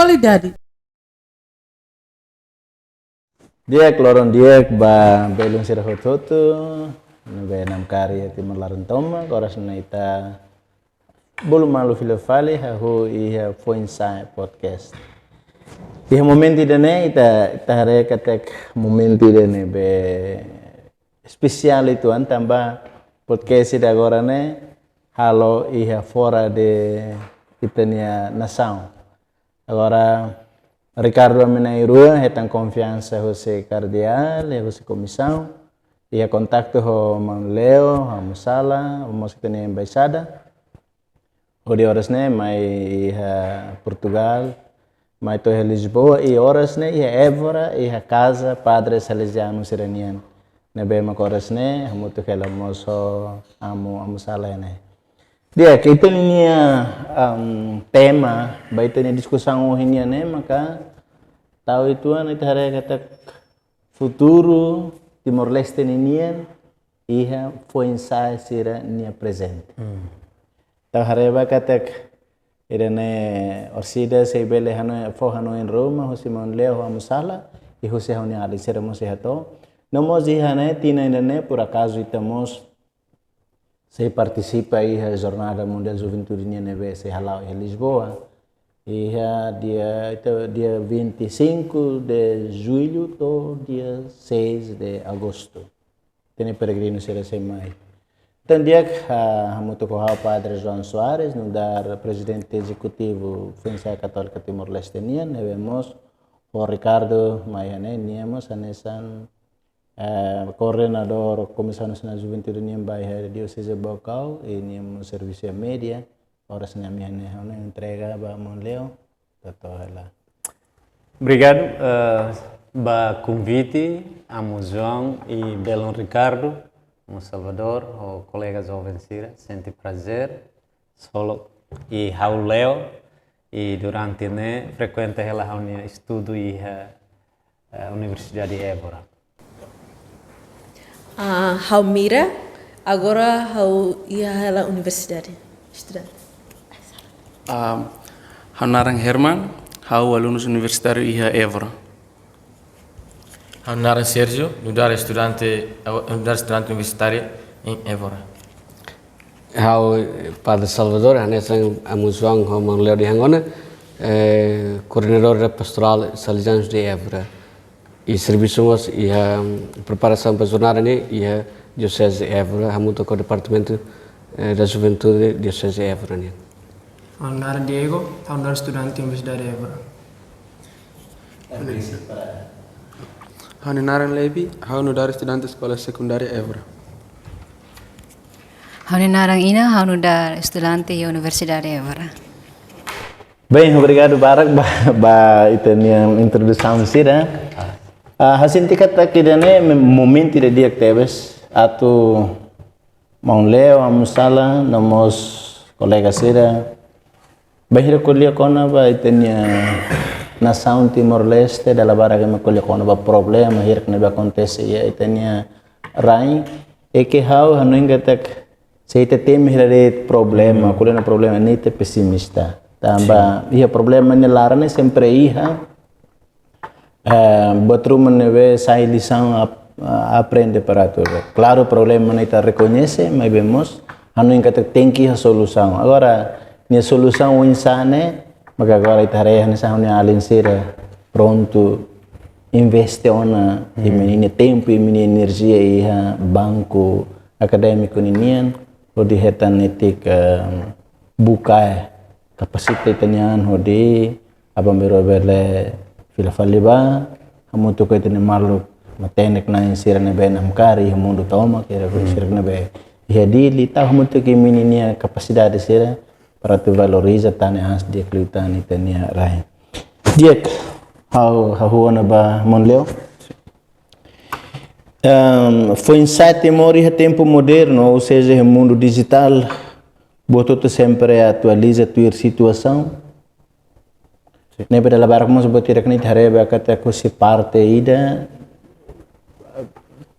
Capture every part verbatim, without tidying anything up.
Atualidade. Di'ak, loron di'ak ba belun sira hotu-hotu ne'ebé namkari iha Timor laran tomak. Oras ne'e ita bolu malu fila fali hahú iha Foinsa'e Podcast. Iha momentu ida-ne'e ita, ita haree katak momentu ida-ne'e be espesiál uitoan tanba podcast ida agora ne'e halo iha fora de ita-nia nasaun. Agora, Ricardo ami na'in-rua hetan konfiansa husi kardeál, husi komisaun, iha kontaktu ho maun Leo, ho Amu Sala, ho mós ita-nia embaixada. Hodi oras ne'e mai iha Portugal, mai to'o iha Lisboa, i oras ne'e iha Évora, iha kaza Padre Salesianu sira-nian. Ne'ebé mak oras ne'e hamutuk hela mós ho Amu, Amu Sala ne'e. Di'ak, ita-nia, am, tema ba ita-nia diskusaun ohin nian ne'e maka tau uitoan ita haree katak futuru Timor-Leste ninian iha foin-sa'e sira-nia prezente. Tau haree ba katak ida-ne'e orsida sei bele hanoin, fó hanoin ruma husi maun Leo ho Amu Sala, i husi ha'u-nia alin sira mós iha to'o. No mós iha ne'e, tinan ida-ne'e, por akazu ita mós sei partisipa iha Jornada Mundial Juventude nian ne'ebé sei hala'o iha Lisboa. Iha dia, ita, dia vinte e cinco de julho to'o dia seis de agosto. Ita-nia peregrinu sira sei mai. Entaun di'ak, ah, hamutuk ho ha'u Padre João Soares, nu'udar Prezidente Ezekutivu Foin-sa'e Katólika Timor-Leste nian, ne'ebé mós ho Ricardo mai iha ne'e, nia mós hanesan eh, koordenadór Komisaun Nasionál Juventude nian ba iha Dioseze Baucau, i nia mós servisu iha média, oras ne'e ami iha ne'e ha'u-nia entrega ba maun Leo, to'o hela. Obrigadu, eh, ba konvite, Amu João i belun Ricardo, Amu Salvador, ho kolega joven sira, sente prazer, solo, i ha'u Leo, i durante ne'e frekuenta hela ha'u-nia estudu iha, eh, Universidade Évora. Ah, ha'u Mira, agora ha'u iha hela universidade, estudante. Ah, ha'u naran Herman, ha'u alunu universitáriu iha Évora. Ha'u naran Sérgio, nu'udar estudante, nu'udar estudante universitário em Évora. Ha'u, eh, Padre Salvador, hanesan Amu João ho maun Leo dehan ona, eh, coordenador da Pastoral Salesianos de Évora. I servisu mós iha, mm, preparasaun ba jornada ne'e iha Dioseze Évora, hamutuk ho Departamentu, eh, da Juventude Dioseze Évora nian. Ha'u naran Diego, ha'u nu'udar estudante Universidade Évora. Ha'u-nia naran Levi, ha'u nu'udar estudante Eskola Sekundária Évora. Ha'u-nia naran Ina, ha'u nu'udar estudante iha Universidade Évora. Bem, obrigadu barak ba, ba ita-nia introdusaun sira. Ah, ha'u sente katak ida-ne'e momentu ida di'ak tebes atu maun Leo, Amu Sala, no mós kolega sira bainhira ko'alia kona-ba ita-nia nasaun Timor-Leste, dala barak ema ko'alia kona-ba problema hirak ne'ebé akontese iha ita-nia rain, i ke ha'u hanoin katak se ita temi hela de'it problema, ko'alia ona problema ne'e ita pesimista. Tanba iha problema nia laran ne'e sempre iha, eh, buat ruma ne'ebé sai lisaun ap-, ah, aprende para tudu. Klaru, problema ne'e ita rekoñese, maibé mós hanoin katak tenke iha solusaun. Agora, nia solusaun oinsá ne'e, maka agora ita haree hanesan ha'u-nia alin sira prontu investe ona imi-nia tempu, imi-nia enerjia iha banku akadémiku ninian, hodi hetan netik, eh, buka, eh, kapasita ita-nia an hodi aban-bainrua bele fila fali ba hamutuk ho ita-nia maluk matenek na'in sira ne'ebé namkari iha mundu tomak, sira, sira ne'ebé iha Dili, tau hamutuk imi-nia kapasidade sira para atu valoriza tan ne'e aas di'ak liután ita-nia rain. Di'ak, ha'u, ha'u hahú ona ba maun Leo. Ehm, foin-sa'e Timor iha tempu modernu, ou seja, iha mundu dijitál, buat hotu sempre atualiza tuir situasaun. Ne'ebé dala barak mós buat hirak ne'e ita haree ba katak husi parte ida,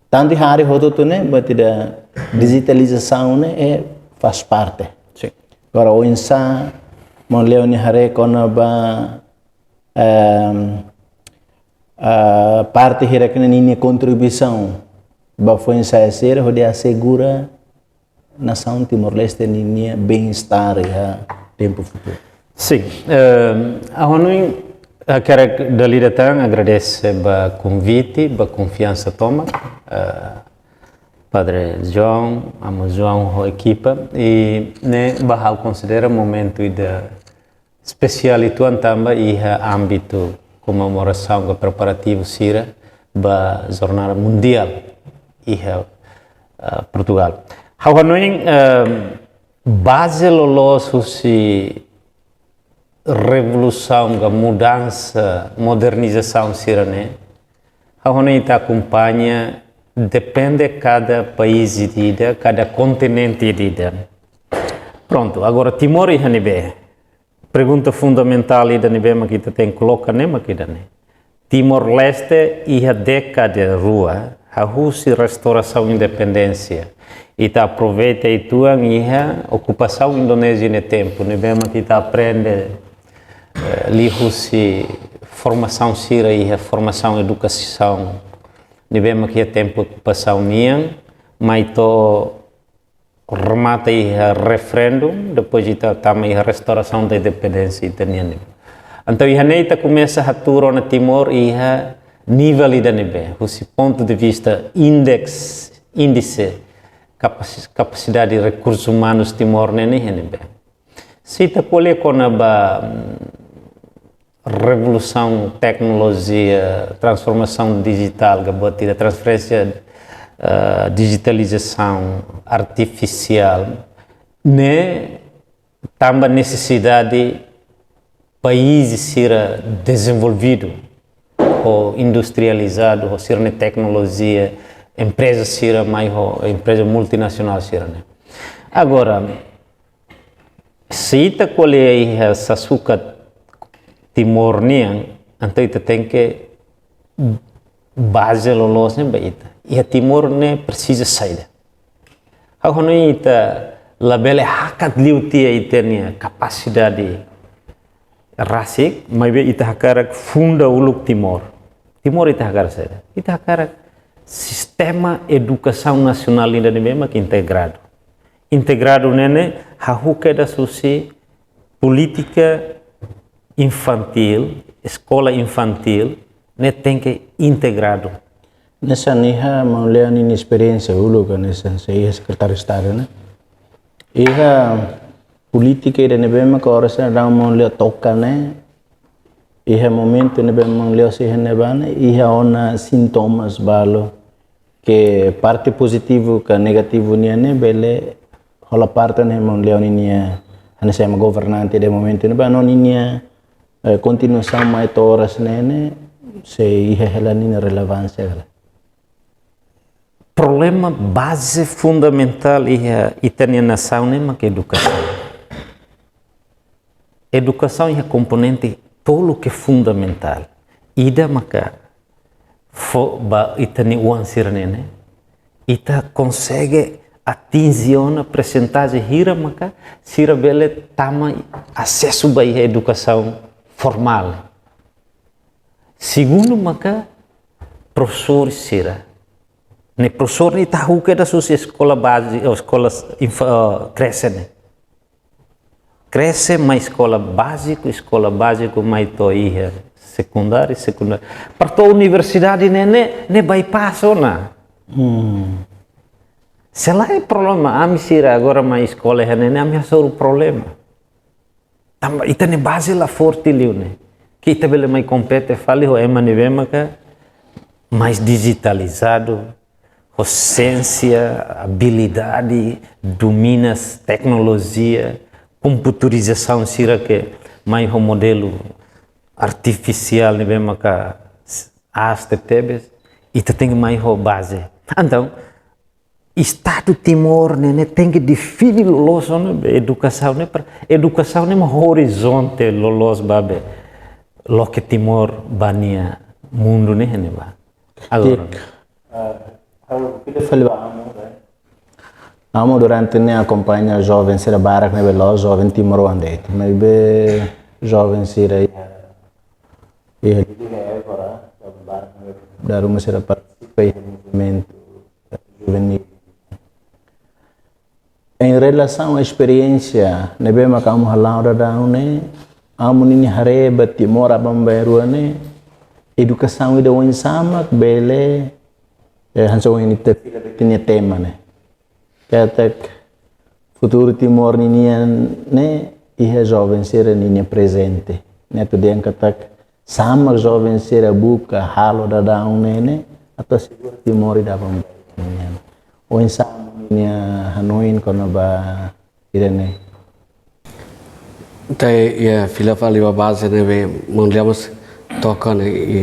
tantu iha área hotu-hotu ne'e, buat ida dijitalizasaun ne'e, eh, faz parte. Sin. Agora, oinsá maun Leo nia haree kona-ba ehm, ah, parte hirak ne'e ninia kontribuisaun ba foin-sa'e sira hodi asegura nasaun Timor-Leste ninia bem-estar iha tempu futuru. Sin, eh, ha'u hanoin, eh, hakarak dala ida tan agradese ba konvite, ba konfiansa tomak, eh, Padre João, Amu João ho ekipa, i ne'e ba ha'u konsidera momentu ida espesiál uitoan tanba iha ámbitu komemorasaun ka preparativu sira ba Jornada Mundiál iha, ah, Portugal. Ha'u hanoin, ehm, baze loloos husi revolusaun ka mudansa, modernizasaun sira-ne'e, ha'u hanoin ita akompaña, depende kada país ida, kada kontinente ida. Prontu, agora Timor iha ne'ebé? Pergunta fundamentál ida ne'ebé mak ita tenke koloka ne'e mak ida-ne'e. Timor-Leste iha dékada rua, hahú husi restaurasaun independénsia, ita aproveita uitoan iha okupasaun Indonézia nia tempu, ne'ebé mak ita aprende, eh, liuhusi formasaun sira iha formasaun edukasaun, ne'ebé mak iha tempu okupasaun nian, mai to'o remata iha referendum, depois ita tama iha restaurasaun da independénsia ita-nian ne'e. Entaun iha ne'e ita komesa hatuur ona Timor iha nivel ida ne'ebé, husi pontu de vista index, índise kapasi-, kapasidade rekursus umanus Timor ne'e, ne'e iha ne'ebé. Se ita ko'alia kona-ba, mm, revolusaun teknolojia, transformasaun dijitál, ka buat ida transferénsia, eh, dijitalizasaun artifisiál, ne'e tanba nesesidade país sira dezenvolvidu ho industrializadu, ho sira-nia teknolojia, empreza sira mai ho empreza multinasionál sira-ne'e. Agora, se ita ko'alia iha sasukat Timor nian, entaun ita tenke baze loloos ne'e ba ita. Iha Timor ne'e presiza saida? Ha'u hanoin ita labele hakat liu tiha ita-nia kapasidade rasik, maibé ita hakarak funda uluk Timor. Timor ita hakarak saida? Ita hakarak sistema edukasaun nasionál ida ne'ebé mak integradu. Integradu ne'e ne'e hahú kedas husi polítika infantíl, eskola infantíl, ne'e tenke integradu. Hanesan iha maun Leo ninia esperiénsia uluk, hanesan sei iha sekretáriu Estadu ne'e. Iha polítika ida ne'ebé mak oras ne'e daudaun maun Leo toka ne'e, iha momentu ne'ebé maun Leo sei iha ne'ebá ne'e, iha ona sintomas balu ke parte pozitivu ka negativu nian ne'e bele hola parte ne'e maun Leo ninia, hanesan ema governante de momentu ne'ebá no ninia, eh, kontinuasaun mai to'o oras ne'e ne'e sei iha hela ninia relevánsia ka lae? Problema baze fundamentál iha ita-nia nasaun ne'e mak edukasaun. Edukasaun iha komponente tolu ke fundamentál. Ida maka fó ba ita-nia oan sira-ne'e ne'e, ita konsege atinje ona persentajen hira maka sira bele tama asesu ba iha edukasaun formál. Segundu maka profesór sira. Ne'e profesór ne'e ita hahú kedas husi eskola baze, ou eskola infa-, eh, krese ne'e. Krese mai eskola báziku, eskola báziku mai to'o iha sekundáriu, sekundáriu. Para to'o universidade ne'e, ne'e, ne'e bypass ona. Hmm. Se lae problema, ami sira agora mai eskola iha ne'e ne'e, ami hasoru problema. Tanba ita-nia baze la forte liu ne'e. Ke ita bele mai kompete fali ho ema ne'ebé maka mais dijitalizadu, ho siénsia, abilidade, domina teknolojia, komputarizasaun sira ke mai ho modelu artifisiál ne'ebé maka aas tebetebes, ita tenke mai ho baze. Entaun, Estadu Timor ne'e, ne'e tenke define loloos ona be edukasaun ne'e, para edukasaun ne'e mak horizonte loloos ba be loke Timor ba nia mundu ne'e, ne'e ba. Agora. Tik. Ah, ha'u ida fali ba Amu, né? Amu durante ne'e akompaña joven sira barak ne'ebé la'ós joven timoroan de'it. Maibé joven sira iha Iha liga agora, ba, ba, dala ruma sira partisipa iha movimentu juvenil. Em relasaun a esperiénsia ne'ebé mak amu hala'o daudaun ne'e, amu ninia haree ba Timor aban-bainrua ne'e, edukasaun ida oinsá mak bele, eh, hanesan ohin ita fila ba ita-nia tema ne'e. Katak futuru Timor ninian ne'e iha joven sira ninia prezente. Ne'e atu dehan katak sá mak joven sira buka halo daudaun ne'e ne'e atu asegura Timor ida aban-bainrua nian. Oinsá amu ninia hanoin kona-ba ida-ne'e? Ita, iha, fila fali ba baze ne'ebé maun Liamas toka ne'e, i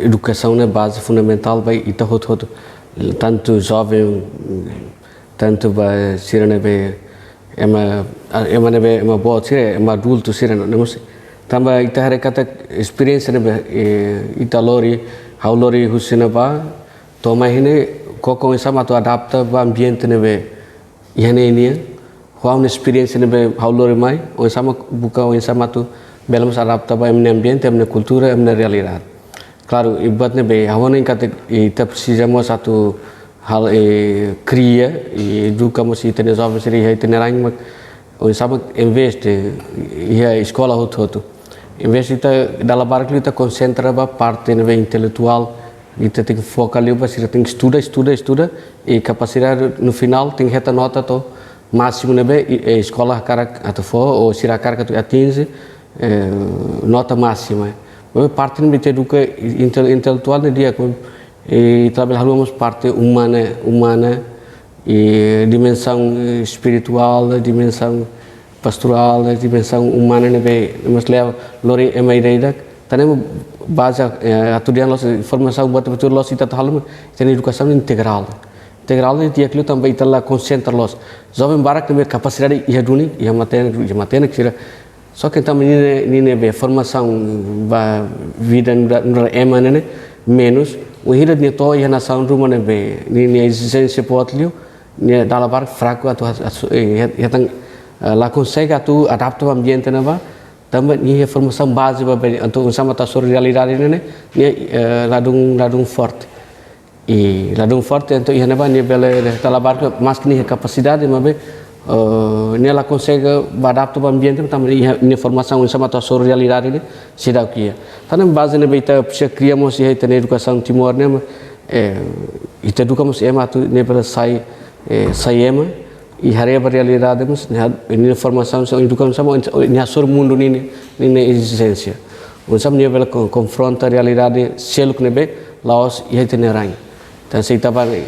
edukasaun ne'e baze fundamentál ba ita hotu-hotu. Tantu joven, tantu ba sira ne'ebé ema, ema ne'ebé ema boot sira, ema adultu sira, no, no, mós. Tanba ita haree katak esperiénsia ne'ebé, eh, ita lori, ha'u lori husi ne'ebá, to'o mai iha ne'e, koko oinsá mak atu adapta ba ambiente ne'ebé iha ne'e nian, ho ha'u-nia esperiénsia ne'ebé ha'u lori mai, oinsá mak buka, oinsá mak atu bele mós adapta ba ema nia ambiente, ema nia kultura, ema nia realidade. Klaru, i buat ne'ebé ha'u hanoin katak ita presiza mós atu halo, eh, kria, i eduka mós ita-nia joven sira iha ita-nia rain mak, oinsá mak investe iha eskola hotu-hotu. Investe ita dala barak liu ita konsentra ba parte ne'ebé intelektuál, ita tenke foka liu ba sira tenke estuda, estuda, estuda, i kapasidade no finál tenke hetan nota to'o másimu ne'ebé, i, i eskola hakarak atu fó, ou sira hakarak atu atinje, eh, nota másima. Maibé parte ne'ebé ita eduka intel-, intelektuál ne'e di'ak, i ita labele haluha mós parte umana, umana, i dimensaun, eh, espirituál, dimensaun pastorál, dimensaun umana ne'ebé mós leva lori ema ida-idak. Tan ne'e baze, eh, atu dehan loos, formasaun buat betul loos ita atu halo, ita-nia edukasaun integrál. Integrál ne'e di'ak liu tanba ita la konsentra loos. Joven barak ne'ebé kapasidade iha duni, iha matenek, iha matenek sira. Só ke tanba ninia, ninia be formasaun ba vida nu'udar, nu'udar ema ne'e ne'e menus, wainhira nia to'o iha nasaun ruma ne'ebé ninia ezijénsia boot liu, nia dala barak fraku atu has-, has-, eh, het-, hetan, eh, la konsege atu adapta ba ambiente ne'ebá, tanba nia iha formasaun baze ba be, atu oinsá mak atu hasoru realidade ne'e ne'e, nia, eh, ladún, ladún forte. I ladún forte, entaun iha ne'ebá nia bele dala barak, maski nia iha kapasidade, maibé, eh, nia la konsege ba adapta ba ambiente, tanba nia iha, nia formasaun oinsá mak atu hasoru realidade ne'e seidauk iha. Tan ne'e baze ne'ebé ita presiza kria mós iha ita-nia edukasaun Timor ne'e, eh, ita eduka mós ema atu nia bele sai, eh, sai ema, i haree ba realidade mós, nia, nia formasaun, sira edukasaun, nia hasoru mundu ninia, ninia ezijénsia. Oinsá mak nia bele kon-, konfronta realidade seluk ne'ebé la'ós iha ita-nia rain. Entaun, se ita ba, eh,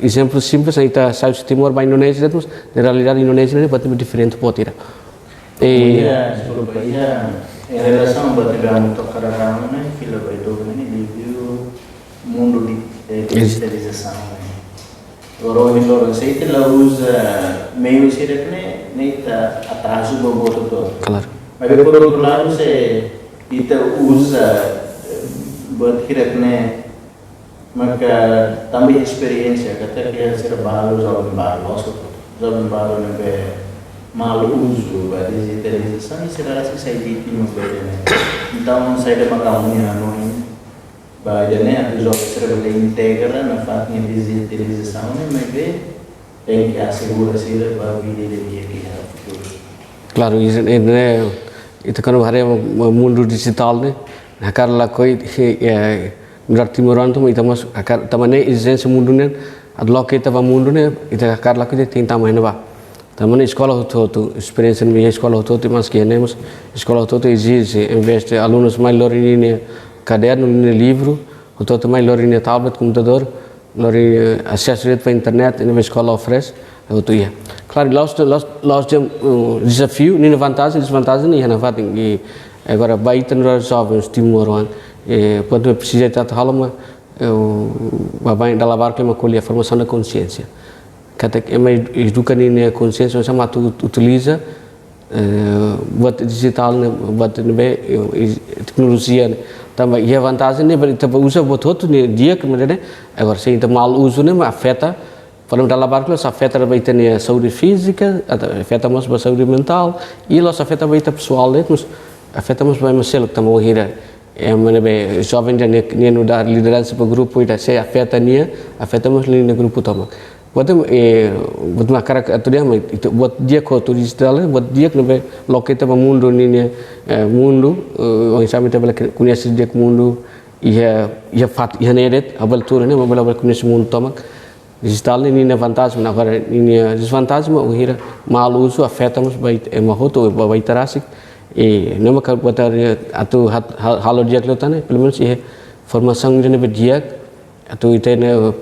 ezemplu simples, se ita sai husi Timor ba Indonézia, ita mós, na realidade Indonézia ne'e buat ne'ebé diferente boot ida. I iha, deskulpa, iha, em relasaun ba ita ba mutu kararama ne'e, fila ba idozu ne'e, liuliu mundu di, eh, Yes. Dijitalizasaun ne'e. Agora, ohin loron, se ita la uza meiu sira-ne'e, ne'e ita atrazu ba buat hotu. Klaru. Mas, por outro lado, se ita uza, eh, buat sira-ne'e, maka tanba esperiénsia, katak iha sira balu, joven balu, loos hotu. Joven balu ne'ebé mal uza ba dijitalizasaun, sira rasik sai vítima ba ida-ne'e. Entaun, saida mak amu-nia hanoin ba ida-ne'e, atu joven sira bele integra nafatin dijitalizasaun ne'e, maibé tenke asegura sira ba vida ida di'ak iha futuru. Klaru, i, i, ne'e, ita kuandu haree mundu dijitál ne'e, hakarak lakohi, eh, nu'udar timoroan atu, ita mós hakarak, tanba ne'e ezijénsia mundu ne'e, atu loke ita ba mundu ne'e, ita hakarak lakohi ita tenke tama iha ne'ebá. Tanba ne'e eskola hotu-hotu, esperiénsia ne'ebé iha eskola hotu-hotu, maski iha ne'e mós, eskola hotu-hotu ezije, envezde alunus mai lori ninia kadernu, ninia livru, hotu-hotu mai lori ninia tablet, komputadór, lori, eh, asesu diretu ba internet, ne'ebé eskola oferese, hotu iha. Klaru, la'ós, la'ós, la'ós dehan, eh, dezafiu, ninia vantajen, dezvantajen, iha nafatin, i agora ba ita nu'udar jovens timoroan, eh, kuandu presiza ita atu halo mak, eh, ba, ba, dala barak mak ko'alia formasaun da konxiénsia. Katak ema ed-, eduka ninia konxiénsia, oinsá mak atu ut-, utiliza, eh, buat dijitál ne'e, buat ne'ebé, eh, i-, teknolojia ne'e. Tanba iha vantajen ne'e, ba ita ba uza buat hotu ne'e di'ak, maibé ne'e, agora se ita mal uza ne'e, mak afeta, para dala barak la'ós afeta ba ita-nia saúde fízika, atu afeta mós ba saúde mentál, i la'ós afeta ba ita pesoál de'it, mas afeta mós ba ema seluk tanba wainhira Ema ne'ebé joven ida-ne'e, nia nu'udar lideransa ba grupu ida, se afeta nia, afeta mós nia grupu tomak. Buat, eh, buat mak hakarak atu dehan, mas ita buat di'ak hotu dijitál, buat di'ak ne'ebé loke ita ba mundu ninia, eh, mundu, eh, oinsá mak ita bele koñese di'ak mundu, iha, iha fatin, iha ne'e de'it, ha'u bele tuur ne'e, ha'u bele, bele koñese mundu tomak. Dijitál ne'e ninia vantajen, agora ninia dezvantajen mak bainhira mal uzu afeta mós ba ita, ema hotu, ba, ba ita rasik. I ne'e mak ha'u hatete atu hat-, ha-, halo di'ak liután ne'e, pelumenus iha formasaun ida ne'ebé di'ak, atu ita ne'e, eh,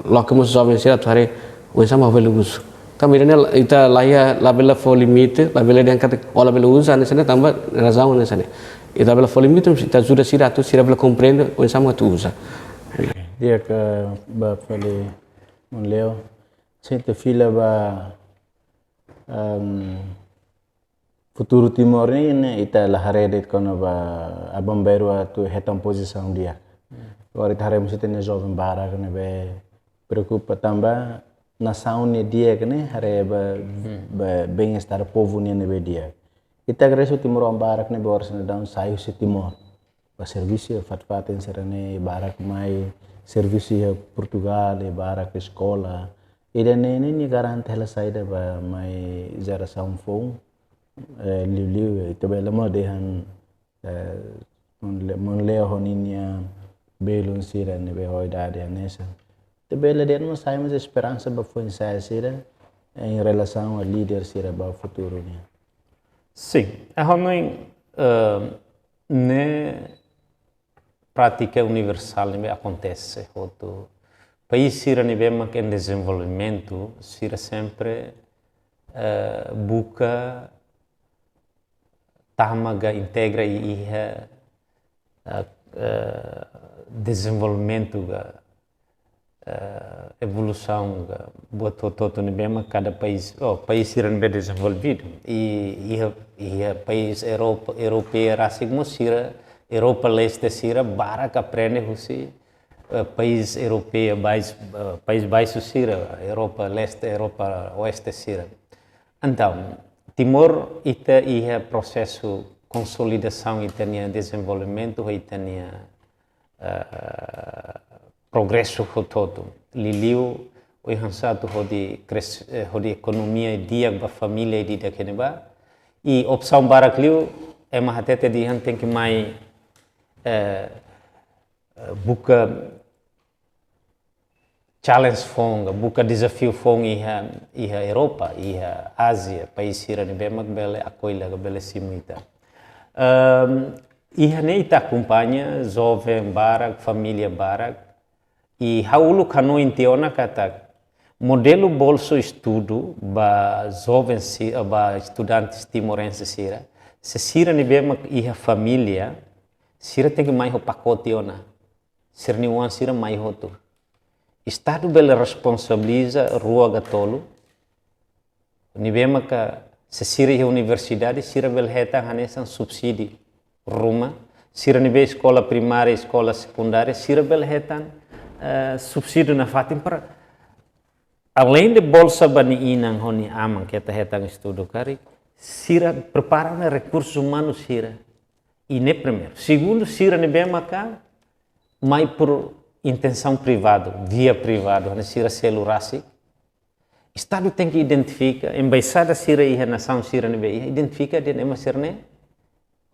loke mós joven sira atu haree oinsá mak bele uzu. Tanba ida-ne'e ita la iha, labele fó limite, labele dehan katak ó labele uza hanesan ne'e tanba razaun hanesan ne'e. Ita labele fó limite, mas ita ajuda sira atu sira bele komprende oinsá mak atu uza. Di'ak, eh, ba fali maun Leo, se ita fila ba, em, futuru Timor nian, ita la haree de'it kona-ba aban-bainrua atu hetan pozisaun di'ak. Agora ita haree mós ita-nia joven barak ne'ebé preokupa tanba nasaun nia di'ak ne'e haree ba, ba bem-estar povu nian ne'ebé di'ak. Ita agradese timoroan barak ne'ebé oras ne'e daudaun sai husi Timor ba servisu iha fatin-fatin sira-ne'e, barak mai servisu iha Portugal, i barak eskola. Ida-ne'e ne'e nia garante hela saida ba mai jerasaun foun, eh, liuliu, eh, ita bele mós dehan, eh, maun Le-, maun Leo ho ninia belun sira ne'ebé ho idade hanesan. Ita bele dehan mós sai mós esperansa ba foin-sa'e sira, eh, em relação a líder sira ba futuru nian. Sin, ha'u hanoin, eh, ne'e prátika universál ne'ebé akontese hotu. País sira ne'ebé mak em desenvolvimento, sira sempre, eh, buka tama ka integra iha, eh, eh, dezenvolvimentu ka, eh, evolusaun ka buat hotu-hotu ne'ebé mak kada país, oh, país sira ne'ebé dezenvolvidu. I, iha, iha país Europa, Europeia rasik mós sira, Europa Leste sira barak aprende husi, eh, país Europeia, país, eh, País Baixu sira, Europa Leste, Europa Oeste sira. Entaun, Timor ita iha prosesu konsolidasaun ita-nia dezenvolvimentu ho ita-nia, eh, progresu hotu-hotu. Liuliu oinsá atu hodi kres-, eh, hodi ekonomia di'ak ba família ida-idak iha ne'ebá. I opsaun barak liu, ema hatete dehan tenke mai, eh, eh, buka challenge foun, buka dezafiu foun iha, iha Europa, iha Ázia, país sira ne'ebé mak bele akolla ka bele simu ita. Ehm, iha ne'e ita akompaña joven barak, família barak, i ha'u uluk hanoin tiha ona katak modelu bolsa estudu ba joven si-, ba estudantes timorense sira, se sira ne'ebé mak iha família, sira tenke mai ho pakote ona. Sira-nia oan sira mai hotu. Estadu bele responsabiliza rua ka tolu. Ne'ebé maka se sira iha universidade, sira bele hetan hanesan subsídiu ruma. Sira ne'ebé eskola primária, eskola sekundária, sira bele hetan, eh, subsídiu nafatin para, além de bolsa ba nia inan ho nia aman keta hetan estudu karik, sira prepara ona rekursus umanus sira. I ne'e primeiru. Segundu, sira ne'ebé maka mai por intensaun privadu, via privadu, hanesan sira selu rasik. Estadu tenke identifika, embaixada sira iha nasaun sira ne'ebé iha, identifika dehan ema sira-ne'e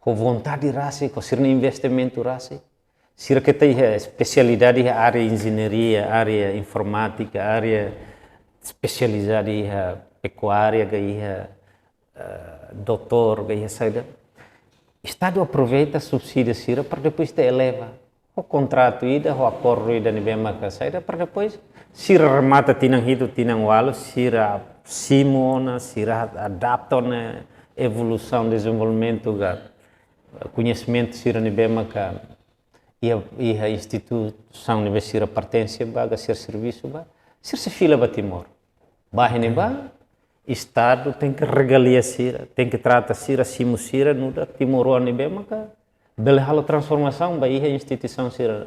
ho vontade rasik, ho sira-nia investimentu rasik. Sira keta iha espesialidade iha área enjeñaria, área informátika, área espesializada iha pekuária, ka iha, eh, doutór, ka iha saida. Estadu aproveita subsídiu sira para depois ita eleva. Ho kontratu ida, ho akordu ida ne'ebé maka saida, para depois sira remata tinan hitu, tinan ualu, sira simu ona, sira adapta ona evolusaun, dezenvolvimentu ka koñesimentu sira ne'ebé maka iha, iha instituisaun ne'ebé sira pertense ba, ka sira servisu ba, sira sei fila ba Timor. Ba iha ne'ebá, Estadu tenke regalia sira, tenke trata sira, simu sira, nu'udar timoroan ne'ebé maka bele halo transformasaun ba iha instituisaun sira.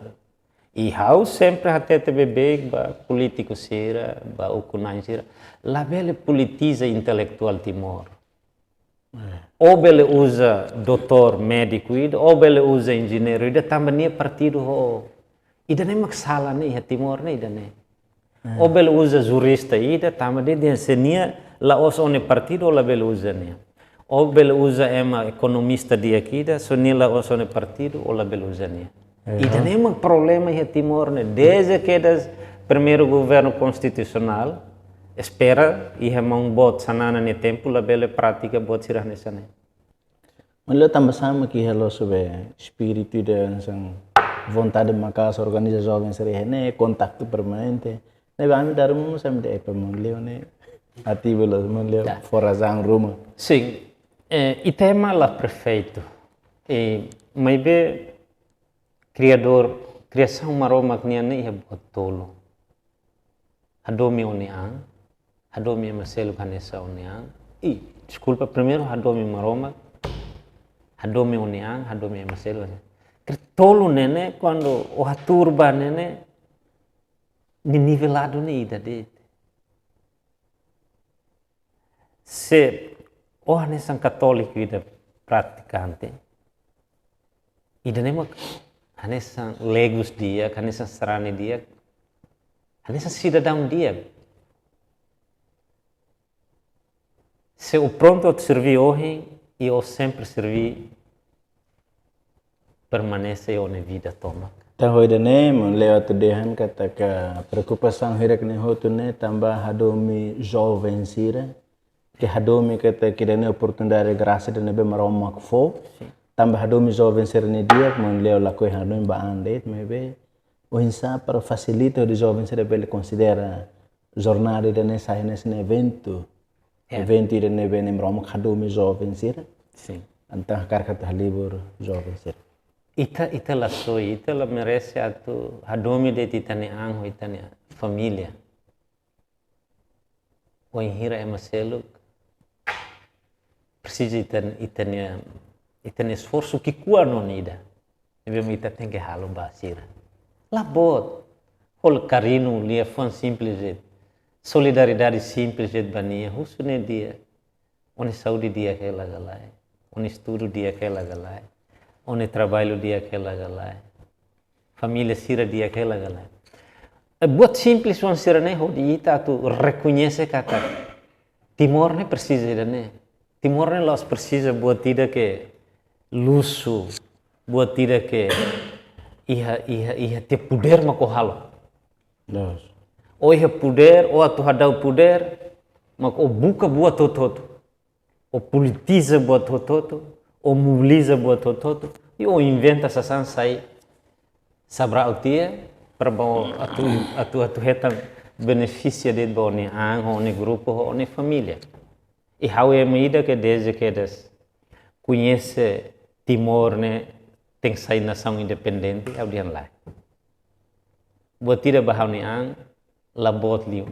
I ha'u sempre hatete beibeik ba polítiku sira, ba ukun-na'in sira, labele politiza intelektuál Timor. Ó bele uza doutór, médiku ida, ó bele uza enjeñeiru ida, tanba nia partidu ho. Ida-ne'e mak sala ne'e iha Timor ne'e ida-ne'e. Ó bele uza jurista ida, tanba dehan se nia la'ós ó-nia partidu, ó labele uza nia. Ó bele uza ema ekonomista di'ak ida, se nia la'ós ó-nia partidu, ó labele uza nia. Ida-ne'e mak problema iha Timor ne'e. Dezde kedas primeiru governu konstitusionál, espera iha maun boot Xanana nia tempu labele pratika buat sira hanesan ne'e. Maun Leo, tanba sá mak iha loos be espíritu ida hanesan vontade maka'as organiza joven sira iha ne'e, kontaktu permanente. Ne'ebé ami dala ruma mós ami dehan, "Epa, maun Leo ne'e ativu loos, maun Leo fó razaun ruma." Sin, eh, ita ema la perfeitu. Eh, maibé Kriadór, kriasaun Maromak nian ne'e iha buat tolu. Hadomi ó-nia an, hadomi ema seluk hanesan ó-nia an. I, deskulpa, primeiru hadomi Maromak, hadomi ó-nia an, hadomi ema seluk. Kri-, tolu ne'e ne'e, kuandu ó hatuur ba ne'e ne'e, nia niveladu ne'e ida de'it. Se ó hanesan katóliku ida pratikante, ida-ne'e mak hanesan legus di'ak, hanesan sarani di'ak, hanesan sidadaun di'ak. Se ó prontu atu serví ohin, i ó sempre serví, permanese iha ó-nia vida tomak. Entaun ho ida-ne'e, maun Leo atu dehan katak preokupasaun hirak-ne'e hotu ne'e tanba hadomi joven sira, ke hadomi katak ida-ne'e oportunidade, grasa ida ne'ebé Maromak fó. Sin. Tanba hadomi joven sira ne'e di'ak, maun Leo lakohi hadomi ba an de'it, maibé oinsá para fasilita hodi joven sira bele konsidera jornada ida-ne'e sai hanesan eventu. Ya. Eventu ida ne'ebé ne'e Maromak hadomi joven sira. Sin. Entaun hakarak atu halibur joven sira. Ita, ita la soi, ita la merese atu hadomi de'it ita-nia an ho ita-nia família. Wainhira ema seluk presiza ita, ita-nia, ita-nia esforsu ki'ikoan ona ida. Ne'ebé ita tenke halo ba sira. La boot. Halo karinu, liafuan simples de'it. Solidariedade simples de'it ba nia, husu nia di'ak. Ó-nia saúde di'ak hela ka lae? Ó-nia estudu di'ak hela ka lae? Ó-nia traballu di'ak hela ka lae? Família sira di'ak hela ka lae? Eh, buat simples oan sira-ne'e hodi ita atu rekoñese katak Timor ne'e presiza ida-ne'e. Timor ne'e la'ós presiza buat ida ke luxu, buat ida ke iha, iha, iha tiha podér mak ó halo. Loos. Ó iha podér, ó atu hadau podér, mak ó buka buat hotu-hotu. Ó politiza buat hotu-hotu, ó mobiliza buat hotu-hotu, i ó inventa sasán sai sabraut tiha, para bele atu, atu, atu hetan benefísiu de'it ba ó-nia an, ho ó-nia grupu, ho ó-nia família. I ha'u ema ida ke dezde kedas koñese Timor ne'e tenke sai nasaun independente, ha'u dehan lae. Buat ida ba ha'u-nia an, la boot liu.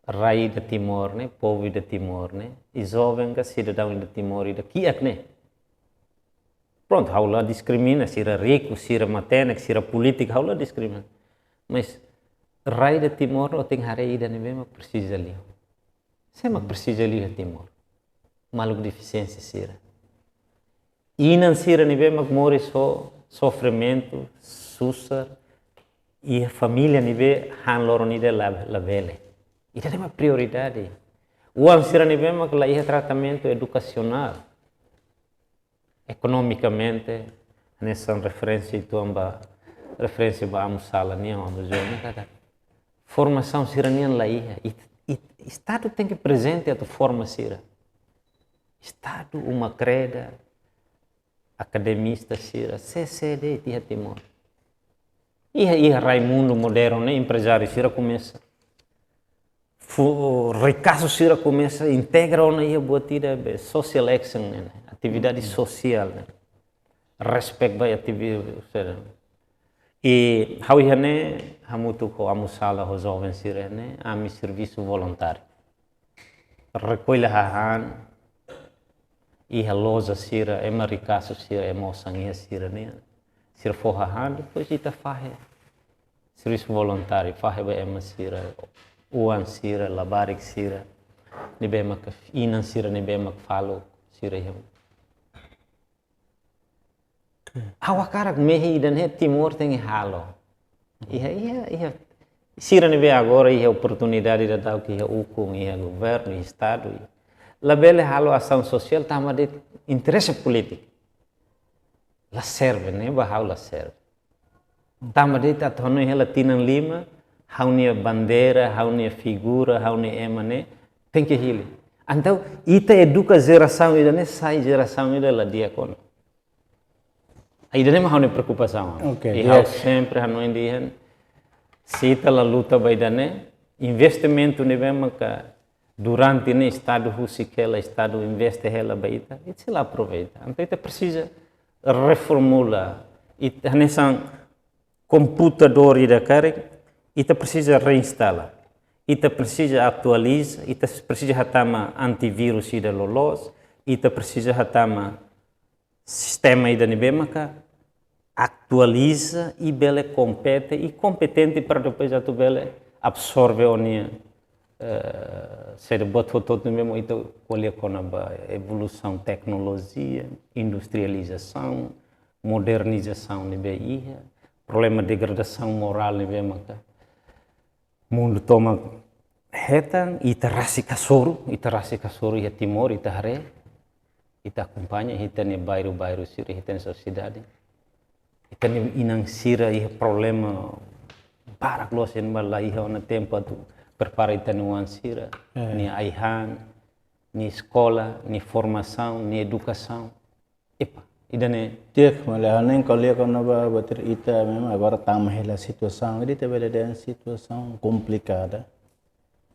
Rai ida Timor ne'e, povu ida Timor ne'e, i joven ka sidadaun ida Timor ida ki'ak ne'e. Prontu, ha'u la diskrimina, sira riku, sira matenek, sira polítiku, ha'u la diskrimina. Mas rai ida Timor, ó tenke haree ida ne'ebé mak presiza liu. Sé mak presiza liu iha Timor? Maluk defisiénsia sira. Inan sira ne'ebé mak moris ho sofrimentu, susar, iha família ne'ebé han loron ida la, labele. Ida-ne'e mak prioridade. Oan sira ne'ebé mak la iha tratamentu edukasionál, ekonomikamente, hanesan referénsia uitoan ba, referénsia ba amu Sala nian, amu João nian katak formasaun sira-nian la iha. I, i, Estadu tenke prezente atu forma sira. Estadu, uma kreda, akademista sira, sé, sé de'it iha Timor. Iha, iha rai mundu modernu ne'e, emprezáriu sira komesa. Fu-, rikasu sira komesa integra ona iha buat ida be social action ne'e, atividade sosiál ne'e. Respect ba atividade sira. I ha'u iha ne'e hamutuk ho amu Sala ho joven sira ne'e, ami servisu voluntáriu. Rekolla hahán, iha loja sira, ema rikasu sira, ema osan iha sira-nian. Sira fó hahán, depois ita fahe. Servisu voluntáriu, fahe ba ema sira, oan sira, labarik sira. ne'ebé mak inan sira ne'ebé mak faluk sira iha. Ha'u hakarak mehi ida-ne'e Timor tenke halo. Iha, iha, iha. Sira ne'ebé agora iha oportunidade daudauk iha ukun, iha governu, iha estadu. Labele halo asaun sosiál tanba de'it interese polítiku. La serve, ne'e ba ha'u la serve. Tanba de'it atu hanoin hela tinan lima, ha'u-nia bandeira, ha'u-nia figura, ha'u-nia ema ne'e tenke hili. Entaun, ita eduka jerasaun ida-ne'e sai jerasaun ida la di'ak ona. Ida-ne'e mak ha'u-nia preokupasaun. Oke, i ha'u di'ak. Sempre hanoin dehan, se ita la luta ba ida-ne'e, investimentu ne'ebé maka durante ne'e estadu husik hela, estadu investe hela ba ita, ita sei la aproveita. Entaun ita presiza reformula, ita hanesan komputadór ida karik, ita presiza reinstala, ita presiza atualiza, ita presiza hatama antivírus ida loloos, ita presiza hatama sistema ida ne'ebé maka atualiza i bele kompete i kompetente para depois atu bele absorve ó-nia, eh, saida, buat hotu-hotu ne'ebé mak ita ko'alia kona-ba evolusaun teknolojia, industrializasaun, modernizasaun ne'ebé iha, problema degradasaun morál ne'ebé maka mundu tomak hetan, ita rasik hasoru, ita rasik hasoru iha Timor, ita haree, ita akompaña, ita-nia bairru-bairru sira, ita-nia sosiedade. Ita-nia inan sira iha problema barak loos, ema la iha ona tempu atu prepara ita-nia oan sira, eh, nia ai-han, nia eskola, nia formasaun, nia edukasaun. Epa, ida-ne'e. Di'ak, maibé ha'u hanoin ko'alia kona-ba buat ida, ita memang agora tama hela situasaun, ita bele dehan situasaun komplikada.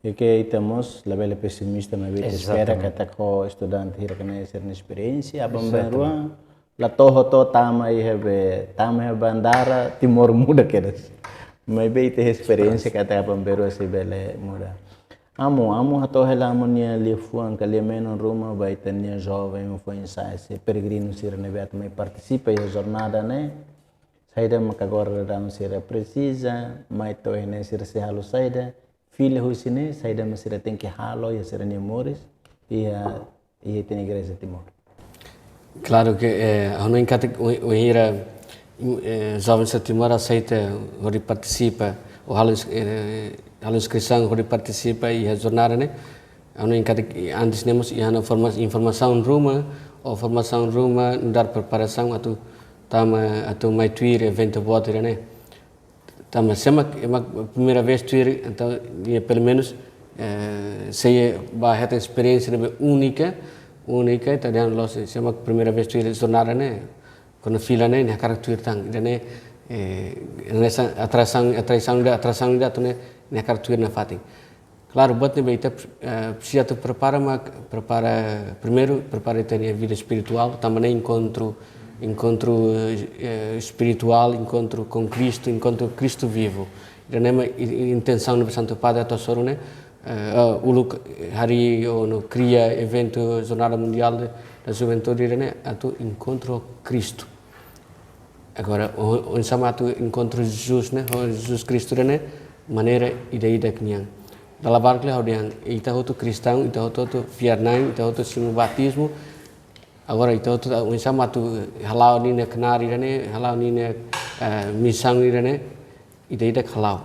I ke ita mós labele pesimista, maibé ita espera, exatamente, katak ho estudante hirak ne'e sira-nia esperiénsia, aban-bainrua, exatamente, la to'o to'o tama iha be, tama iha bandara, Timor muda kedas. Maibé ita esperiénsia, esperansa, katak aban-bainrua sei bele muda. Amu, amu hato'o hela amu-nia liafuan ka lia-menon ruma ba ita-nia joven foin-sa'e, peregrinu sira ne'ebé atu mai partisipa iha jornada ne'e. Saida maka agora daudaun sira presiza, mai to'o iha ne'e sira sei halo saida, fila husi ne'e, saida mak sira tenke halo iha sira-nia moris, iha, iha ita-nia Igreja Timor. Klaru ke, eh, ha'u hanoin katak wain-, wainhira, eh, joven sira Timor aseita hodi partisipa, ou halo ins-, eh, halo inskrisaun hodi partisipa iha jornada ne'e, ha'u hanoin katak antes ne'e mós iha ona forma-, informasaun ruma, ou formasaun ruma, nu'udar preparasaun atu tama, atu mai tuir eventu boot ida-ne'e. Tanba se mak, mak primeira vez tuir, entaun, iha pelumenus, eh, sei ba hetan esperiénsia ne'ebé únika, únika, ita dehan loos, se mak primeira vez tuir jornada ne'e, kuandu fila ne'e, nia hakarak tuir tan, ida-ne'e, eh, hanesan atrasaun, atrasaun ida, atrasaun ida atu ne'e, nia hakarak tuir nafatin. Klaru, buat ne'ebé ita, eh, presiza atu prepara, mak prepara, primeiru, prepara ita-nia vida espirituál, tanba ne'e enkontru, enkontru, eh, espirituál, enkontru ho Kristu, enkontru Kristu vivu. Ida-ne'e mak i-, i-, intensaun ne'ebé Santu Padre atu hasoru ne'e, eh, eh, uluk harii ou no kria eventu Jornada Mundial de, da Juventude ida-ne'e, atu enkontru ho Kristu. Agora, o, oinsá mak atu enkontru Jesus ne'e, ho Jesus Kristu ne'e, maneira ida-idak nian. Dala barak liu ha'u dehan, ita hotu kristaun, ita hotu, hotu fiar-na'in, ita hotu simu batizmu. Agora, ita hotu, oinsá mak atu hala'o ninia knaar ida-ne'e, hala'o ninia, eh, misaun ida-ne'e, ida-idak hala'o.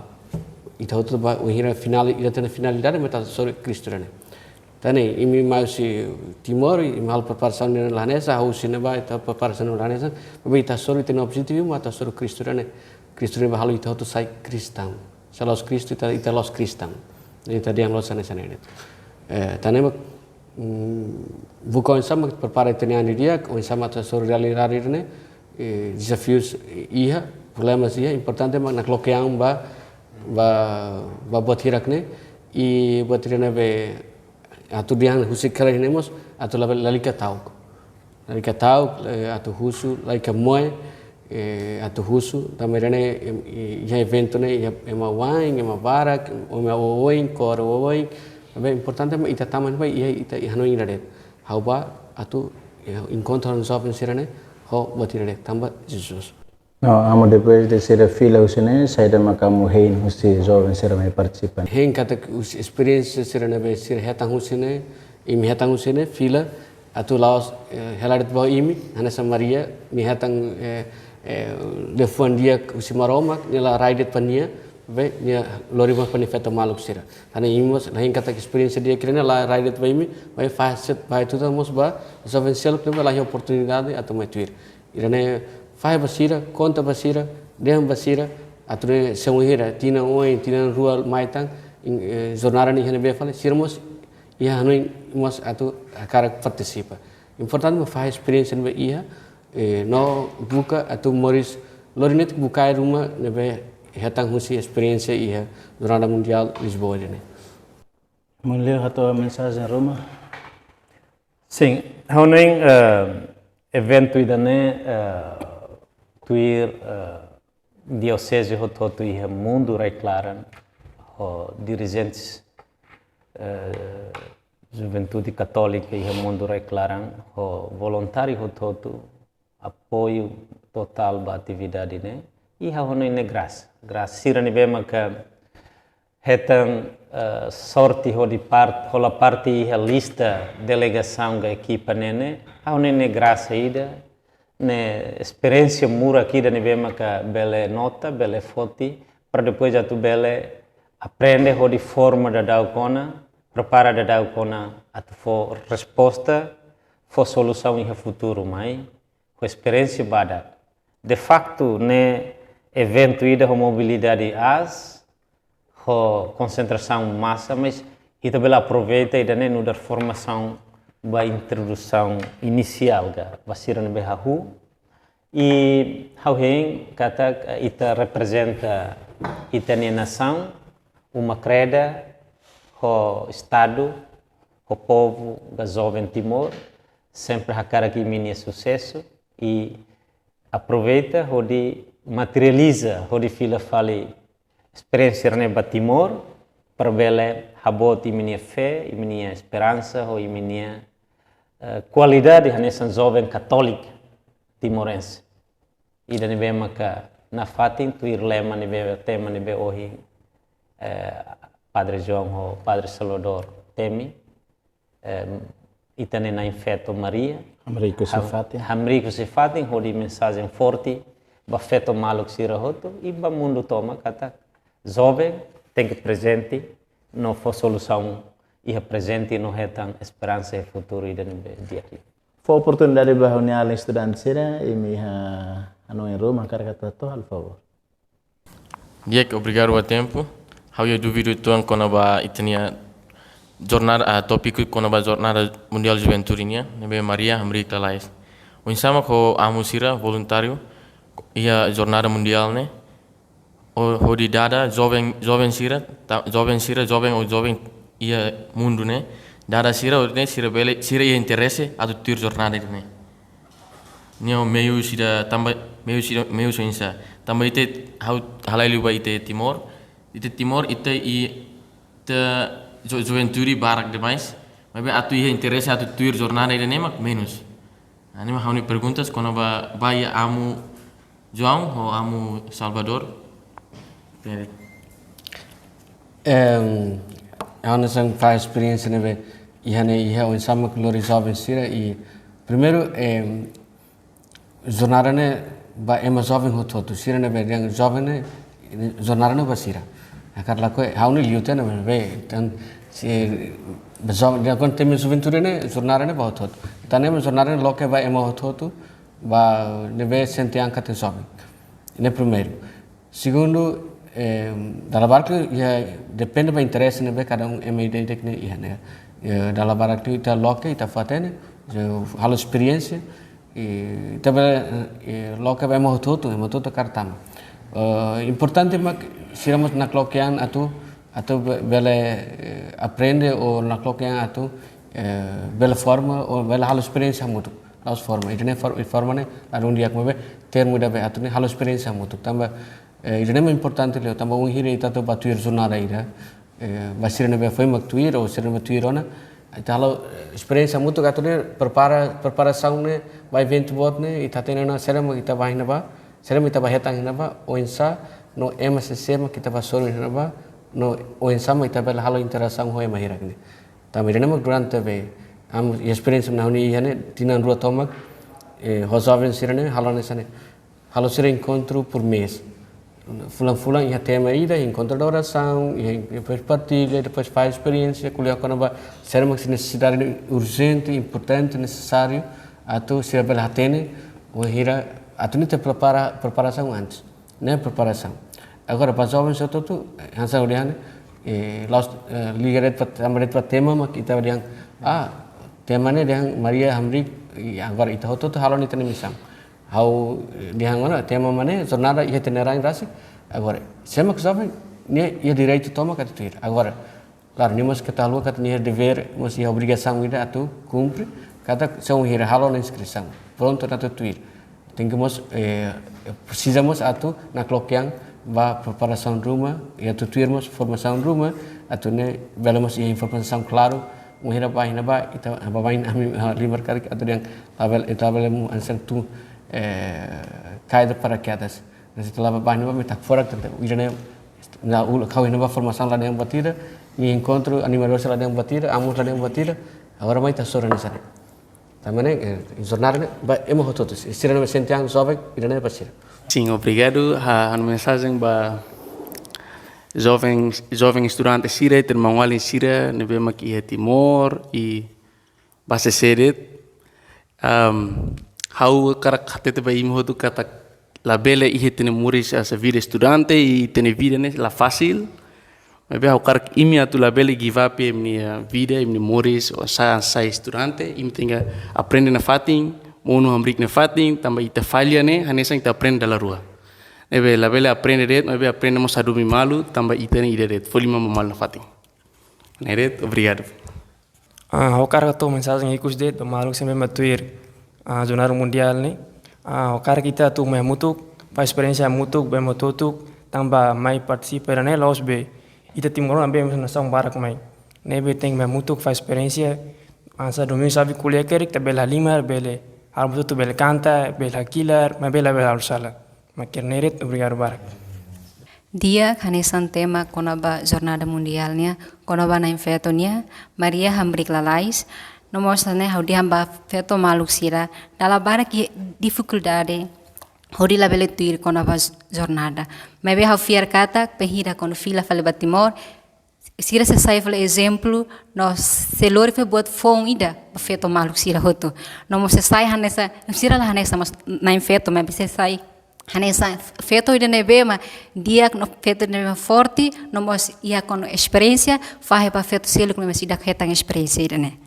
Ita hotu ba, wainhira finál, ita-nia finalidade, mak ita hasoru Kristu ne'e. Tan ne'e, imi mai husi Timor, imi halo preparasaun ne'e la hanesan, ha'u husi ne'ebá, ita preparasaun ne'e la hanesan, maibé ita hasoru, ita-nia objetivu, mak ita hasoru Kristu ne'e. Kristu ne'e ba halo ita hotu sai kristaun. Se la'ós Kristu, ita, ita la'ós kristaun. Ita dehan loos hanesan ne'e. Eh, tan ne'e mak, mm, buka oinsá mak prepara ita-nia an didi'ak, oinsá mak atu hasoru realidade ne'e, eh, dezafius iha, problemas iha, importante mak nakloke an ba, ba, ba buat hirak ne'e, i buat hirak ne'ebé atu dehan husik hela ne'e mós, atu la, lalika ta'uk. Lalika ta'uk, eh, atu husu, lalika moe, eh, atu husu, tanba ida-ne'e, em, i-, iha eventu ne'e, iha ema wa'in, ema barak, ema oioin, kór oioin, maibé importante mak ita tama ne'ebá, iha ita, iha hanoin ida de'it. Ha'u ba atu, eh, enkontru ho joven sira-ne'e, ho buat ida de'it, tanba Jesus. No, amu, depois de sira fila husi ne'e, saida mak amu hein husi joven sira mai partisipa? Hein katak husi esperiénsia sira ne'ebé sira hetan husi ne'e, imi hetan husi ne'e, fila atu la'ós, eh, hela de'it ba imi, hanesan Maria, nia hetan, eh, eh, liafuan di'ak husi Maromak, nia la rai de'it ba nia, be, nia lori ba nia feto maluk sira. Tanba imi mós hein katak esperiénsia di'ak ida-ne'e la rai de'it ba imi, be, fahe set, fahe tutan mós ba joven seluk ne'ebé la iha oportunidade atu mai tuir. Ida-ne'e fahe ba sira, konta ba sira, dehan ba sira, atu nune'e se wainhira tinan oin, tinan rua mai tan, in-, eh, jornada ne'e iha ne'ebé fali, sira mós iha hanoin mós atu hakarak partisipa. Importante mak fahe esperiénsia ne'ebé iha, eh, no buka atu moris lori netik buka ruma ne'ebé hetan husi esperiénsia iha Jornada Mundiál Lisboa ida-ne'e. Maun Leo hato'o mensajen ruma? Sin, ha'u hanoin, eh, eventu ida-ne'e, eh, tuir, eh, dioseze hotu-hotu iha mundu rai-klaran, ho dirijentes, eh, juventude katólika iha mundu rai-klaran, ho voluntáriu hotu-hotu, apoiu totál ba atividade ne'e, i ha'u hanoin ne'e grasa. Grasa sira ne'ebé maka hetan, eh, sorte hodi part-, hola parte iha lista delegasaun ka ekipa ne'e ne'e, ha'u hanoin ne'e grasa ida, ne'e esperiénsia murak ida ne'ebé maka bele nota, bele foti, para depois atu bele aprende hodi forma daudaun ona, prepara daudaun ona atu fó resposta, fó solusaun iha futuru mai, ho esperiénsia badak. De faktu, ne'e eventu ida ho mobilidade aas, ho konsentrasaun masa, mas ita bele aproveita ida-ne'e nu'udar formasaun ba introdusaun inisiál ka ba sira ne'ebé hahú. I ha'u hein katak ita reprezenta ita-nia nasaun, uma kreda, ho Estadu, ho povu, ka joven Timor, sempre hakarak imi-nia susesu, i aproveita hodi materializa, hodi fila fali esperiénsia ne'e ba Timor, para bele haboot imi-nia fé, imi-nia esperansa, ho imi-nia, eh, kualidade hanesan joven katólika timorense. Ida ne'ebé maka nafatin tuir lema ne'ebé, tema ne'ebé ohin, eh, Padre João ho Padre Salvador temi, eh, ita-nia Na'i Feto Maria. Hamriik husi fatin. Hamriik husi fatin, hodi mensajen forte ba feto maluk sira hotu, i ba mundu tomak katak joven tenke prezente, no fó solusaun iha prezente, no hetan esperansa iha futuru ida ne'ebé di'ak. Fó oportunidade ba ha'u-nia alin estudante sira, imi iha hanoin ruma hakarak atu hato'o, halo favór. Di'ak, obrigadu ba tempu. Ha'u iha dúvida uitoan kona-ba ita-nia jornada, ah, tópiku kona-ba Jornada Mundiál Juventude nian, ne'ebé Maria hamriik lalais. Oinsá mak ho amu sira voluntáriu iha Jornada Mundiál ne'e, ho-, hodi dada joven, joven sira, ta-, joven sira, joven ou joven iha mundu ne'e, dada sira, hodi nune'e sira bele, sira iha interese atu tuir jornada ida-ne'e. Nia meius ida tanba, meius ida, meius oinsá. Tanba ita, ha'u halai liu ba ita Timor. Ita Timor, ita i, ita jo-, juventude barak demais. Maibé atu iha interese atu tuir jornada ida-ne'e mak menus. Ne'e mak ha'u-nia perguntas kona-ba, ba iha amu João ho amu Salvador. Entende? Em, ha'u hanesan fahe esperiénsia ne'ebé iha ne'e, iha oinsá mak lori joven sira i primeiru, em, jornada ne'e ba ema joven hotu-hotu, sira ne'ebé dehan joven ne'e, jornada ne'e ba sira. Hakarak lakohi, ha'u-nia liu tiha ne'ebé, tan, se, ba joven, dehan kuandu temi juventude ne'e, jornada ne'e ba hotu-hotu. Tan ne'e jornada ne'e loke ba ema hotu-hotu, ba ne'ebé sente angka atensaun. Ne'e primeiru. Segundu, eh, dala barak liu, iha, depende ba interese ne'ebé kada um ema ida-idak ne'e iha ne'e. Eh, dala barak liu ita loke, ita fó-hatene, eh, halo esperiénsia, i ita bele, eh, loke ba ema hotu-hotu, ema hotu-hotu hakarak tama. Eh, importante mak sira mós nakloke an atu, atu be-, bele, eh, aprende ou nakloke an atu, eh, bele forma ou bele halo esperiénsia hamutuk. La'ós forma, ida-ne'e for-, forma ne'e ladún di'ak, maibé termu ida be atu nune'e halo esperiénsia hamutuk. Tanba, eh, ida-ne'e mak importante liu, tanba wainhira ita atu ba tuir jornada ida, eh, ba sira ne'ebé foin mak tuir, ou sira ne'ebé tuir ona, ita halo, eh, esperiénsia hamutuk atu nune'e prepara, preparasaun ne'e, ba eventu boot ne'e, ita hatene ona saida mak ita ba iha ne'ebá, Sira mak ita bá hetan iha ne'ebá, oinsá no ema sé-sé mak ita bá hasoru iha ne'ebá, no oinsá mak ita bele halo interasaun ho ema hirak ne'e. Tanba ida-ne'e mak durante be, ami esperiénsia mak ha'u-nia iha ne'e, tinan rua tomak, eh, ho joven sira-ne'e, halo hanesan ne'e. Halo sira enkontru por mês. Fulan-fulan iha tema ida, enkontru de orasaun, iha, depois partilla, depois faz esperiénsia, ko'alia kona-ba saida mak nesesidade urjente, importante, nesesáriu, atu sira bele hatene, wainhira, atu ne'e ita prepara, preparasaun antes. Ne'e preparasaun. Agora, ba joven sira hotu-hotu, hanesan ha'u dehan, eh, la'ós, eh, liga de'it ba, tanba de'it ba tema, mak ita dehan, ah, tema ne'e dehan Maria hamriik, i agora ita hotu-hotu halo ita-nia misaun. Ha'u, eh, dehan ona, tema mak ne'e, jornada iha ita-nia rain rasik. Agora, sé mak joven, nia iha direitu tomak atu tuir. Agora, klaru, nia mós keta haluha katak nia devér, mós iha obrigasaun ida atu kumpre, katak se wainhira halo ona inskrisaun, prontu atu tuir. Tenke mós, eh, presiza mós atu nakloke an ba preparasaun ruma, i atu tuir mós formasaun ruma, atu nune'e bele mós iha informasaun klaru, wainhira bá iha ne'ebá, ita, baibain ami, ah, lembra karik atu dehan, labele, ita labele mak hanesan atu, eh, cair de paraquedas. Mas ita la'o bá iha ne'ebá, mak ita hakfodak, tanba ida-ne'e, na ul-, ha'u iha ne'ebá formasaun la dehan buat ida, nia enkontru animadór sira la dehan buat ida, amu la dehan buat ida, agora mai ita hasoru hanesan ne'e. Tanba ne'e, eh, jornada ne'e ba ema hotu-hotu. Sira ne'ebé sente an joven, ida-ne'e ba sira. Sin, obrigadu. Ha'u, ha'u-nia mensajen ba joven, joven estudante sira, i maun-alin sira ne'ebé mak iha Timor, i ba sé-sé de'it. Am, ha'u hakarak hatete ba imi hotu katak labele iha ita-nia moris hanesan vida estudante, i ita-nia vida ne'e la fasil. Maibé ha'u hakarak imi atu labele give up imi-nia vida, imi-nia moris, oinsá sai estudante, imi tenke aprende nafatin, monu hamriik nafatin, tanba ita falla ne'e, hanesan ita aprende dala rua. Ne'ebé labele aprende de'it, maibé aprende mós hadomi malu, tanba ita ne'e ida de'it, fó liman ba malu nafatin. Ne'e de'it, obrigadu. Ah, ha'u hakarak hato'o mensajen ikus de'it ba maluk sira ne'ebé mak tuir, ah, Jornada Mundiál ne'e. Ah, ha'u hakarak ita atu mai hamutuk, fó esperiénsia hamutuk, be hamutuk, tanba mai partisipa iha ne'e la'ós be ita timoroan be mós nasaun barak mai. Ne'ebé tenke mai hamutuk, fó esperiénsia, hanesan domingu xave ko'alia karik, ita bele halimar, bele halo buat hotu, bele kanta, bele hakilar, maibé labele halo sala. Mak ne'e de'it, obrigadu barak. Di'ak, hanesan tema kona-ba Jornada Mundiál nian, kona-ba Na'in Feto nian, Maria hamriik lalais, no mós ne'e ha'u dehan ba feto maluk sira, dala barak iha difikuldade, hodi labele tuir kona-ba jornada. Maibé ha'u fiar katak, bainhira kuandu fila fali ba Timor, sira sei sai fali ezemplu, no sei lori fali buat foun ida ba feto maluk sira hotu. No mós sei sai hanesan, sira la hanesan mós na'in feto, maibé sei sai hanesan feto ida ne'ebé mak di'ak, no feto ida ne'ebé mak forte, no mós iha kona esperiénsia, fahe ba feto seluk ne'ebé mak seidauk hetan esperiénsia ida-ne'e.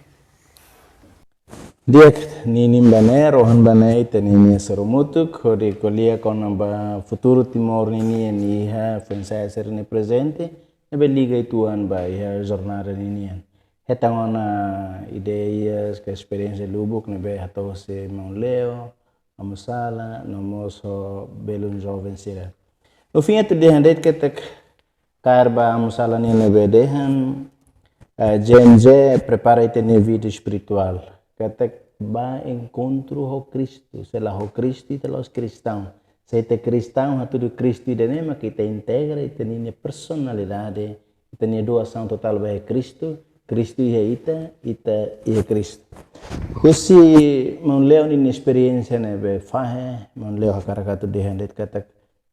Di'ak, ninin ba ne'e, rohan ba ne'e, ita ninin hasoru hamutuk, hodi ko'alia kona-ba futuru Timor ninian iha foin-sa'e sira-nia prezente, ne'ebé liga uitoan ba iha jornada ninian. Hetan ona ideias ka esperiénsia lubuk ne'ebé hato'o husi maun Leo, amu Sala, no mós ho belun joven sira. No fim atu dehan de'it katak kaer ba amu Sala nian ne'ebé dehan, eh, J M J prepara ita-nia vida espirituál. Katak bá enkontru ho Kristu, se la ho Kristu ita la'ós kristaun. Se ita kristaun, hatudu Kristu ida-ne'e mak ita integra ita-nia personalidade, ita-nia doasaun totál ba Kristu, Kristu iha ita, ita iha Kristu. Husi maun Leo nia esperiénsia ne'ebé fahe, maun Leo hakarak atu dehan de'it katak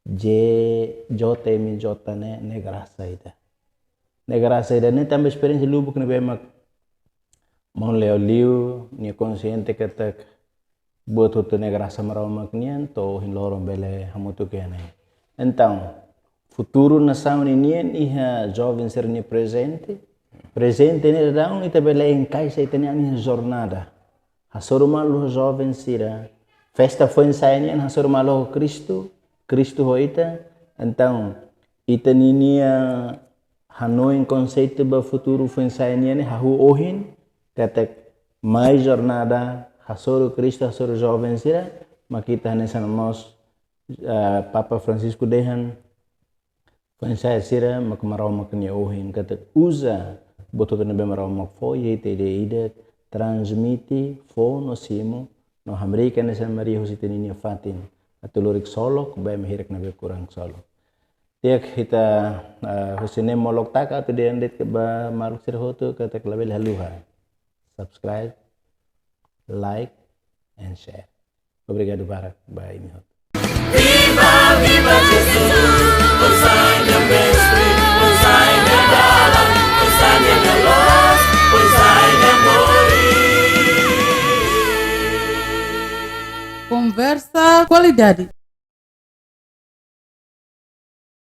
J, J M J ne'e, ne'e grasa ida. Ne'e grasa ida ne'e tanba esperiénsia lubuk ne'ebé mak maun Leo liu, nia konxiente katak buat hotu ne'e grasa Maromak nian, to'o ohin loron bele hamutuk iha ne'e. Entaun, futuru nasaun ninian iha joven sira-nia prezente. Prezente ne'e daudaun ita bele enkaixa ita-nia an iha jornada. Hasoru malu ho joven sira. Festa foin-sa'e nian hasoru malu ho Kristu, Kristu ho ita. Entaun, ita ninia hanoin konseitu ba futuru foin-sa'e nian ne'e hahú ohin, katak mai jornada hasoru Kristu, hasoru joven sira, mak ita hanesan mós, eh, Papa Francisco dehan, foin-sa'e sira mak Maromak nia ohin, katak uza buat hotu ne'ebé Maromak fó iha ita ida-idak, transmite, fó no simu, no hamriik hanesan Maria husi ita ninia fatin. atu lori ksolok, ba ema hirak ne'ebé kurang ksolok. Di'ak, ita, eh, husi ne'e molok taka atu dehan de'it ba maluk sira hotu katak labele haluha subscribe, like, and share. Obrigadu barak ba imi hotu. Viva, viva Jesus, Gonzaga mestre, Gonzaga dalan, Gonzaga loloos, Gonzaga moris. Konversa kualidade.